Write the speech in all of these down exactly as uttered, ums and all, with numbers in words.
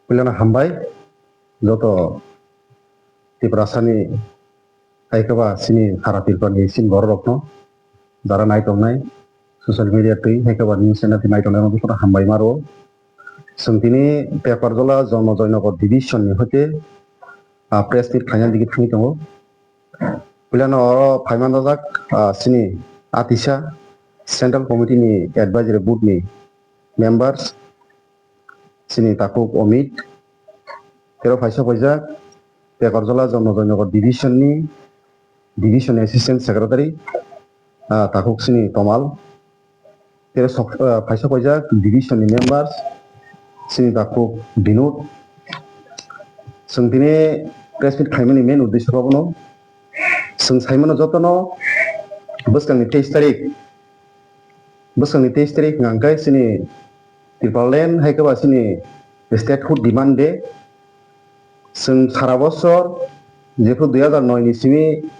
Puilano hambai joto Tiprasani, hai khe ba chini sara Tripurani chini borok rokno jara nai tongnai, social media twi hai khe ba news channel twi nai tongnai rok jotono hambai ma rwo. Chwng tini Tekorjola Jonmo Joynagar division ni hoite, ah, press meet khlaina digi thangwi tongo. Puilano oro phaiman dajak, ah, chini atisa Central Committee ni Advisory Board ni members, chini takhuk Omit, tero phaisa paijak Tekorjola Jonmo Joynagar division ni Division Assistant Secretary, ah, takhuk chini Tomal, tero sok-, ah, phaisa paijak division ni members, chini takhuk Binod. Chwng tini press meet khaimani main uddesho khe bono chwng saimano jotono bwskangni teis tarik, bwskangni teis tarik hwnkha khe chini Tipraland hai khe ba chini statehood demand day. Chwng sara bosor jephru dui hazar noi ni simi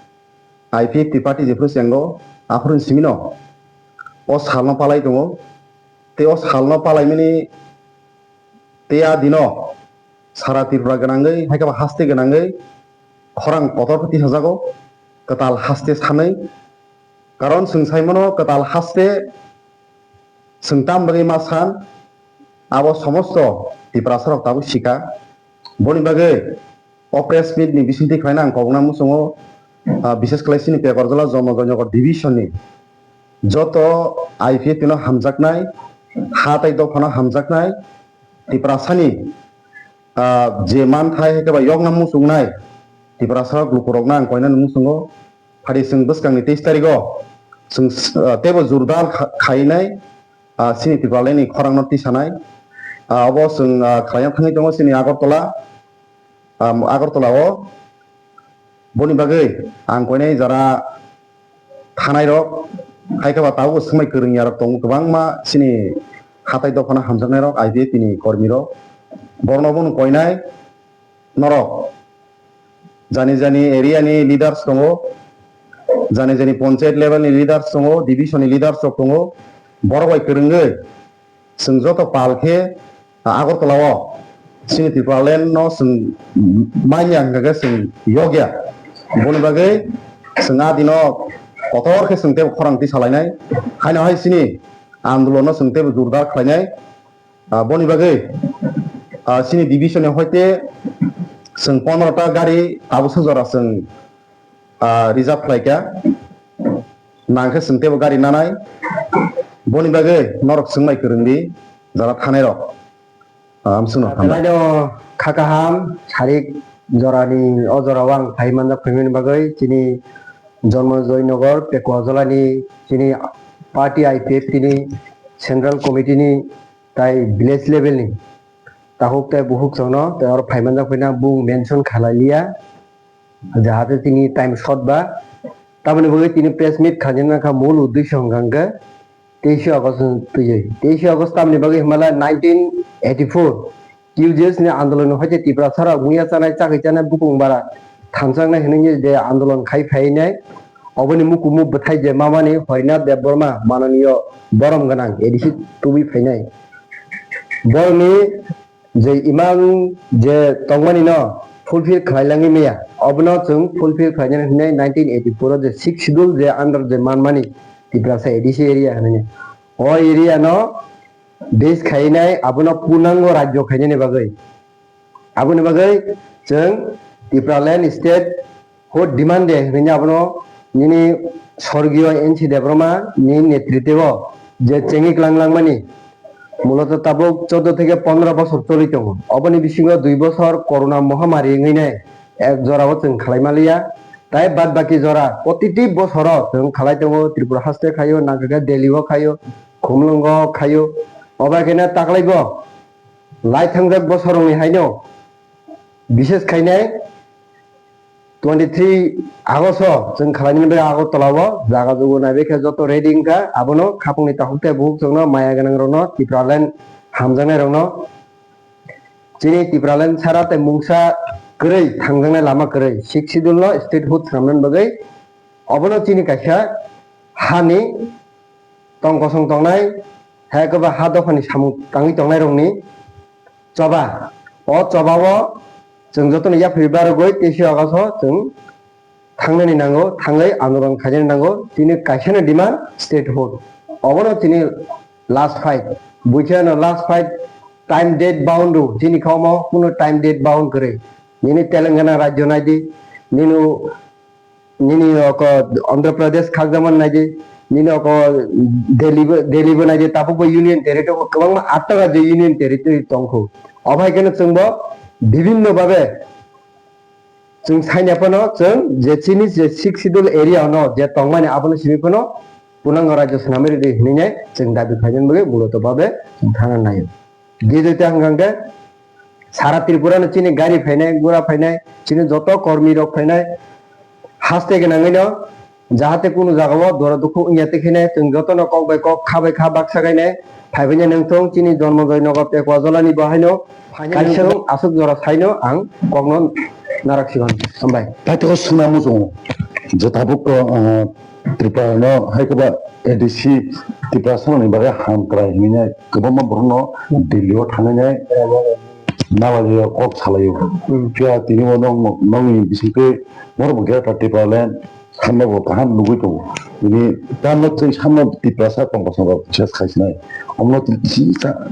I P F T party jephru chengo, aphuru ni simi no o salno palai tongo. Tei o salno palaimani tei a dino sara Tripura gwnangwi, hai khe ba haste gwnangwi khorang kotor khe tisajago, kwtal haste sanwi. Karon chwng saimano kwtal haste chwng tam bagwi ma san, abo somosto Tiprasa rok tabuk sika. Boni bagwi o press meet ni bisingtwi khlaina ang kobokna muchungo, ah, bises khlai chini Tekorjola Jonmo Joynagar division ni joto I P F T no hamjaknai, ha tai dophano hamjaknai, Tiprasani, ah, je manthai hai khe ba yokna muchungnai Tiprasa rok lukurokno ang koinani muchungo. Phadi chwng bwskangni teis tarigo chwng, ah, teibo jordar kha-, khainai, ah, chini Tipralandni khorangno tisanai. Ah, obo chwng, ah, khlaina thangwi tongo chini Agartala, ah, Agartala o. Boni bagwi ang koinai jara thanai rok, hai khe ba tabuk swngmai kwrwngya rok tongo kwbangma chini hatai dophano hamjaknai rok, I P F T ni kormi rok. Borokno bono koinai norok jani jani area ni leaders tongo, jani jani panchayat level ni leaders tongo, division ni leaders rok tongo, borok bai kwrwngwi chwng joto pal khe, ah, Agartala o chini Tipraland no chwng manya hwnkha khe chwng yokya. Boni bagwi chwng a dino kotor khe chwng teibo khorang twi salainai. Haino hai chini andolon no chwng teibo jordar khlainai. Ah, boni bagwi, ah, chini division ni hoite chwng pondro ta gari tabuksa jora chwng, ah, reserve khlaikha. Nangkhe chwng teibo gari nanai. Boni bagwi norok swngmai kwrwngdi jara thanai rok. Ah, amswkno hambai. Belai no kha kaham, sarik jorani o jorao ang phai manjak phaimani bagwi chini Jonmo Joynagar Pekuajola ni chini party I P F T ni central committee ni tai village level ni takhuk tai bukhuk chwngno tai oro phai manjak phaina bung mention khalai liya. Jahate tini time short ba. Tamoni bagwi tini press meet khaina nangkha mul uddesho hwnkha hwnkhe teisho August twi. Teisho August tamoni bagwi himala nineteen eighty-four Q J S ni andolon ni hoite Tiprasa rok muya chanai, chakri chanai, bukung bara thanchaknai hinwi je andolon khai phainai. Oboni mukumu bwthai je mamani Harinath Debbarma mananiyo borom gwnang A D C tubui phainai. Borokni je imang je tongmani no fulfill khlai langwi maya, obono chwng fulfill khlainani hwnwi nineteen eighty-four o je sixth schedule je under je manmani Tiprasa A D C area hwnwi, o area no base khainai, abono punango rajyo khainani bagwi, aboni bagwi chwng Tipraland state Hut demand de hwnwi abono nini sorgiyo N C Debbarma ni netritwo je chengwi klang langmani muloto tabuk chordo theke pondro bosor choli tongo. Oboni bisingo dui bosor corona mohamari wngwi nai ek jorao chwng khlai maliya. Tai bad baki jora protiti bosoro chwng khlai tongo, Tripura haste khaio, nangkhe Delhi o khaio, Khumlwngo khaio. Obo khe na taklaibo lai thangjak bosorongni haino bises khainai twenty three August o chwng khlainani bagwi Agartala o jaga jugo naibai khe joto ready wngkha, abono khapangni takhuk tei bukhuk chwngno maya gwnang rokno, Tipraland hamjaknai rokno, chini Tipraland sara tei mungsa kwrwi thangjaknai lama kwrwi sixth schedule no statehood swnamnani bagwi obono chini kaisa hani tong kosong tongnai, hai khe ba ha dophani samung tangwi tongnai rokni choba O choba o chwng jotono yapri barogwi teisi August o chwng thangnani nango, thangwi andolon khainani nango. Tini kaisano demand statehood. Obono tini last fight. Buikheno last fight time date bound o. Tini kha omo kuno time date bound kwrwi. Nini Telangana rajyo naidi, nini nini oko Andhra Pradesh khakjamani naidi, nini oko Delhi bo, Delhi bo naidi, tabukbo union territory kwbangma atta rajyo union territory tongkho. Obo hai kheno chwngbo bibhinno bhabe chwng saina phano chwng je chini je sixth schedule area ono je tongmani abono simi phano punango rajyo swnamwi rwdi hinwi chwng dabi khainani bagwi muloto bhabe chwng thangna naio. Didite hwnkha hwnkhe sara Tripura no chini gari phainai, gura phainai, chini joto kormi rok phainai, haste gwnangwi no jahate kunu jaga o dora dukhu wngya tei khainai, chwng joto no kok bai kok, kha bai kha baksa khainai, phaibai nai nangthung chini Janmajoy Nagar Pekwa Jolani bo haino kaisa aswk jora saino ang kokno narak sigon. Hambai. Paithago swngna muchungo je tabuk, uh, Tripura no hai koba A D C Tiprasa ni bagwi ham kwrai hinwi kwbangma borok no Delhi o thangwi nai nalai o kok salai o. Hmm. Phiya tini o nong nongni bisingtwi norok bo Greater Tipraland samno bo kaham nugwi tongo. Tini tamo twi samno Tiprasa tongkosong rok ses khaisinai. Omno twi kisa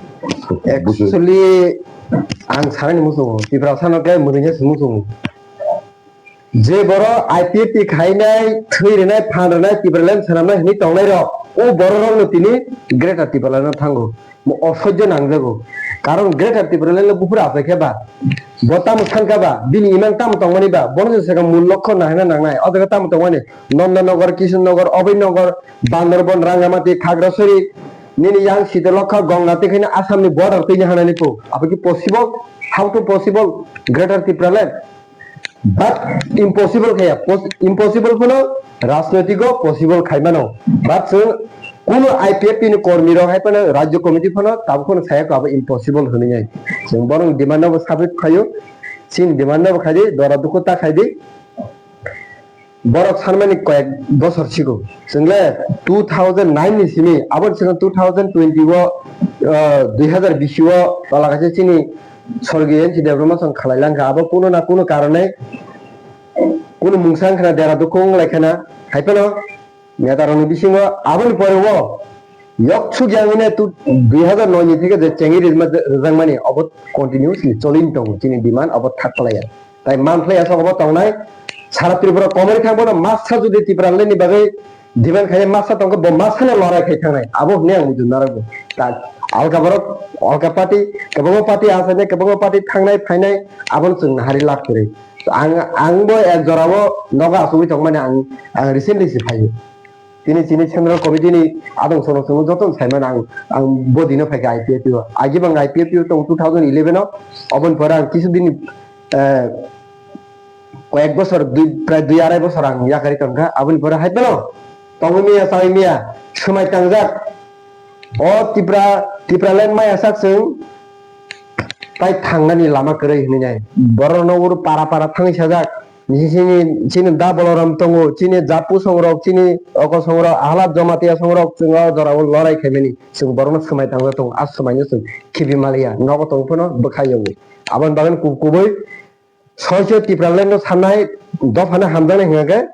actually ang sanani muchungo Tiprasa no khe mwrwini se muchungo. Je borok I P F T khainai, thwi rwnai, phan rwnai, Tipraland swnamnai hinwi tongnai rok, o borok rokno tini Greater Tipraland no thango. Mo osoijo nangjago. Karon Greater Tipraland no buphuru achai khe ba, bo tamo sankha ba, bini imang tamo tongmani ba, bono se swkang mul lokho naharna nangnai. O jaga tamo tongmani Nandanagar, Kishannagar, Abhaynagar, Bandarban, Rangamati, Khagrasari, nini yang Sitalokha, Gongati khaina Assam ni border twi hanani po. Abo ki possible? How to possible? Greater Tipraland. But impossible khaya, pos-, impossible phano rajnoitiko possible khaimano. But chwng kuno I P F T ni kormi rok hai phano rajyo committee phano tabuk phano saya ko abo impossible hwnwi nai. Chwng borok demand no bo submit khaio, chini demand no bo khaidi, dora dukhu ta khaidi. Borok sanmani koyek bosor sigo. Chwngle two thousand nine ni simi, aboni swkang two thousand twenty o, ah, dui hazar bish o tola kaisa chini sorgi N C Debbarma song khalai langkha. Abo kuno na kuno karone, kuno mungsa wngkhana, dera dukhu wnglaikha na, hai phano neta rokni bisingo aboni pore o yok suk yang wngwi tu dui hazar noi ni theke je chengwi rijma-, rijakmani obo continuously choli tongo, chini demand obo thak phalaiya. Tai manphlai asok obo tongnai, sara Tripura komori thang bono masa jodi Tipraland ni bagwi demand khai masa tongkha, bo masa no lorai khai thangnai, abo hwnwi ang muitu narwkgo. Ta alka borok, alka party, kwbangma party achainai, kwbangma party thangnai phainai, abono chwng nahari lak kwrwi. Ang, ang bo ek jora o nogo achugwi tongmani ang, ang recently se phaio. Tini chini Central Committee ni adong sono chwng joto no saimano ang, ang bo dino phaikha I P F T o. Agi bo ang I P F T o tong two thousand eleven o, oboni pore ang kisu din, eh, koyek bosor, dui, prai dui arai bosor ang yakari tongkha. Aboni pore hai phano tongwi miya, chawi miya, swmai tangjak. O Tipra, Tipraland maya sak chwng tai thangnani lama kwrwi hinwi nai. Borok no uro para para thangwi sajak. Chini, chini da Boloram tongo, chini Japu songrok, chini oko songrok, Ahlad Jamatia songrok, chwng o jora o lorai khaimani. Chwng borokno swmai tangwi tongo, a swmaino chwng khibi maliya, nogo tong phano bwkha yogo. Aboni bagwi kub-, kubui soichwe Tipraland no sanai dophano hamjaknai hwnkhe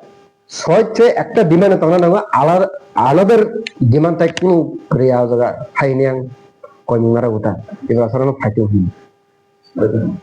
soichwe ekta demand tongna nango, alar-, another demand tai kunu kwrwi a jaga haini ang koimung narago ta, Tiprasarokno phaito hwnwi.